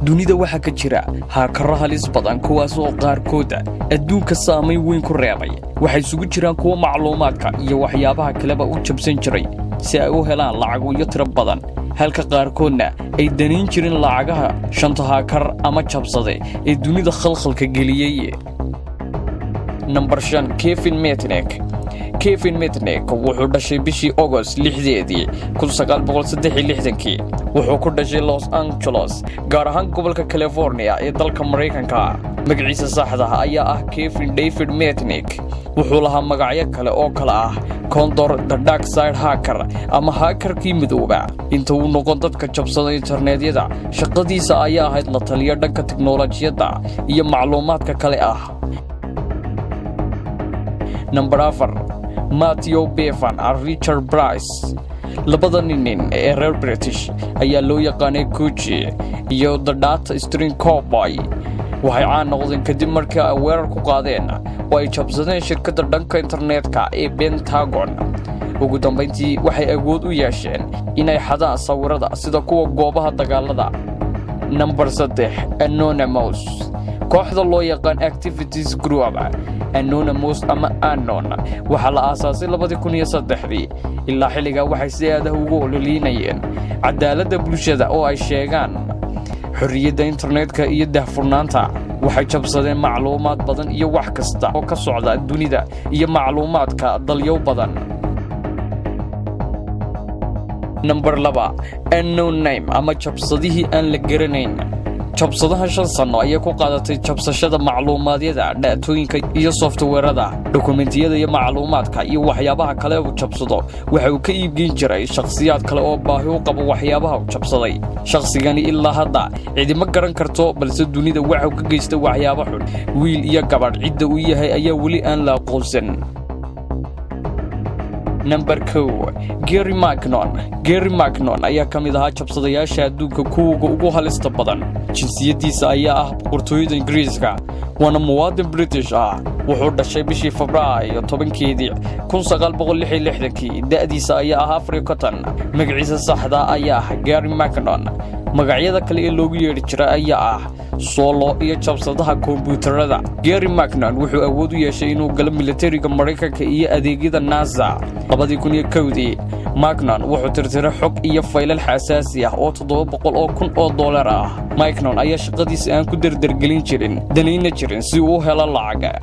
Dunida waxaa ka jira hackero halis badan, kuwaas oo qaarkooda adduunka saamayn weyn ku reebay. Waxay isugu jiraan kuwo macluumaadka iyo waxyaabaha kaleba u jabsan jiray si ay u helaan lacaguyo tiro badan, halka qaarkoodna ay danayn jirin lacagaha. Shanta hacker ama jabsade ee dunida khalkhalka geliyey. Nambar 5, Kevin Mitnick. Kevin Mitnick wuxuu dhashay bishii Ogost 6-deedii, 1963-kii. Wuxuu ku dhashay Los Angeles, gaar ahaan gobolka California ee dalka Maraykanka. Magaciisa saxda ayaa ah Kevin David Mitnick. Wuxuu lahaa magacyo kale oo kale ah Condor, the Dark Side Hacker ama hackerkii midooba. Inta uu noqon dadka jabsada internetyada, shaqadiisa ayaa ahayd la taliyo dhanka tiknolojiyadda iyo macluumaadka kale ah. Nambar 4, Matthew Bevan, Richard Bryce. Labada nin ee reer British ayaa loo yaqaanay Gucci iyo the Data String Cowboy. Waxay caan noqdeen kadib markii ay weerar ku qaadeen oo ay jabsadeen shirkadda dhanka internetka ee Pentagon. Ugu dambayntii waxay awood u yeesheen inay xadaan sawirada, sida kuwa goobaha dagaalada. Nambar 3, Anonymous. Kooxda loo yaqaan activities group Anonymous ama Anon waxaa la aasaasay 2003-dii. Ilaa xilligaa waxay si aadaha ugu ololiinayeen cadaaladda bulshada oo ay sheegaan xorriyadda internetka iyo daahfurnaanta. Waxay jabsadeen macluumaad badan iyo wax kasta oo ka socda dunida iyo macluumaadka dalyow badan. Nambar 2, Unknown Name ama jabsadihii aan la garanayn. Jabsadaha 5 sanno ayay ku qaadatay jabsashada macluumaadyada, datooyinka iyo softwareada, dokumentiyada iyo macluumaadka iyo waxyaabaha kale uu jabsado. Waxa uu ka iibgeyn jiray shakhsiyaad kale oo baahi u qabo waxyaabaha uu jabsaday. Shakhsigani ilaa hadda cidima garan karto, balse dunida waxau ka geysta waxyaabo xun. Wiil iyo gabadh cidda uu yahay ayaa weli aan la aqoonsan. Nambar 1, Gary McKinnon. Gary McKinnon ayaa ka mid ahaa jabsadayaasha adduunka kuwuga ugu halista badan. Jinsiyaddiisa ayaa ah Boqortooyada Ingiriiska, waana muwaadin British ah. Wuxuu dhashay bishii Febraayo 10-keedii, 1966-kii. Da'diisa ayaa ah 54. Magaciisa saxda ayaa ah Gary McKinnon. Magacyada kale ee loogu yeedhi jira ayaa ah Solo iyo jabsadaha kombuyuutarada. Gary McKinnon wuxuu awood u yeeshay inuu galo militariga Maraykanka iyo adeegyada NASA. 2001-dii McKinnon wuxuu tirtiray xog iyo faylal xasaasi ah oo $700,000 ah. McKinnon ayaa shaqadiisa aan ku derdergelin jirin, danayna jirin si uu u helo lacag.